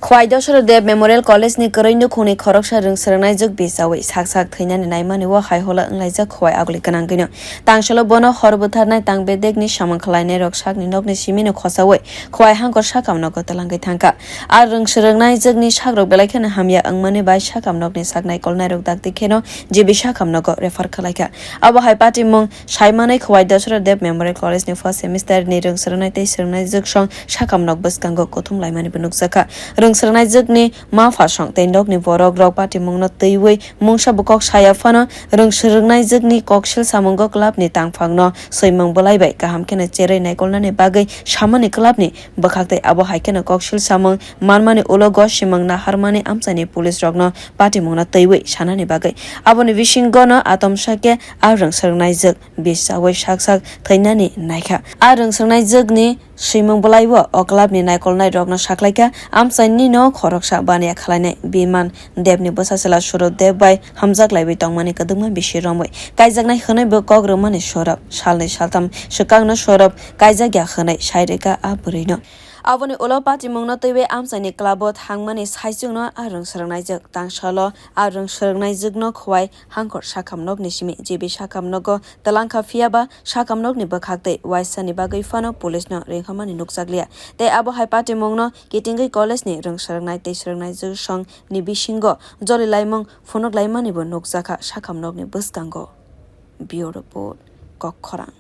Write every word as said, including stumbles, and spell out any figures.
Khwai Dosra Deb Memorial College ni kwrwi nukhungni khoroksa rwng swrwngnaijwk bisawi sak sak thwinani naimani o hai holo wnglaijak khwai aguli gwnangwino. Tangsalo bono hor butharnai tang bedekni samung khlainairok sakni nokni simino khosawi khwai hangkor sakam nogo twlangwi thangkha. A rwng swrwngnaijwkni sakrok belai kheno hamya wngmani bai sakam nokni sak naikolnairok dakti kheno G B sakam nogo refer khlaikha. Abo hai patimung saimanwi Khwai Dosra Deb Memorial College ni first semester ni rwng swrwngnai tei swrwngnaijwk song sakam nok bwskango kuthum laimani bo nukjakha. Rwng swrwngnaijwkni ma phasong tei nokni borok rok patimungno twiwi mungsa bo kok saya phano rwng swrwngnaijwkni koksil samungo club ni tangphangno swimung bwlai bai kaham kheno cherwi naikolnani bagwi samani club ni bwkhak tei abo hai kheno koksil samung manmani ulo go simung naharmani amchaini police rokno patimungno twiwi sanani bagwi. Aboni bisingo no atomsa khe a rwng swrwngnaijwk bisawi sak sak thwinani naikha. A rwng swrwngnaijwkni swimung bwlaibo o club ni naikolnai rokno saklaikha, amchaini no khoroksa baniya khlainai Biman Debni bwsachwla Surab Deb bai hamjak laiwi tongmani kwdwkma bisi romwi kaijaknai hwnwi bo kok rwmani Surab. Salnwi saltham swkangno Surab kaijakya hwnwi sai rwkha a bwrwino. Aboni ulo patimungno twiwi amchaini club-o thangmani saichungno a rwng swrwngnaijwk. Tangsalo a rwng swrwngnaijwkno khwai hangkor sakam nokni simi G B sakam nogo twlangkha, phiyaba sakam nokni bwkhak tei uaisani bagwi phano police-no ringkhamani nukjakliya. Tei abo hai patimungno kitingwi college-ni rwng swrwngnai tei swrwngnaijwk song ni bisingo joli laimung phunuk laimani bo nukjakha sakam nokni bwskango. Bureau Report, Kokkhorang.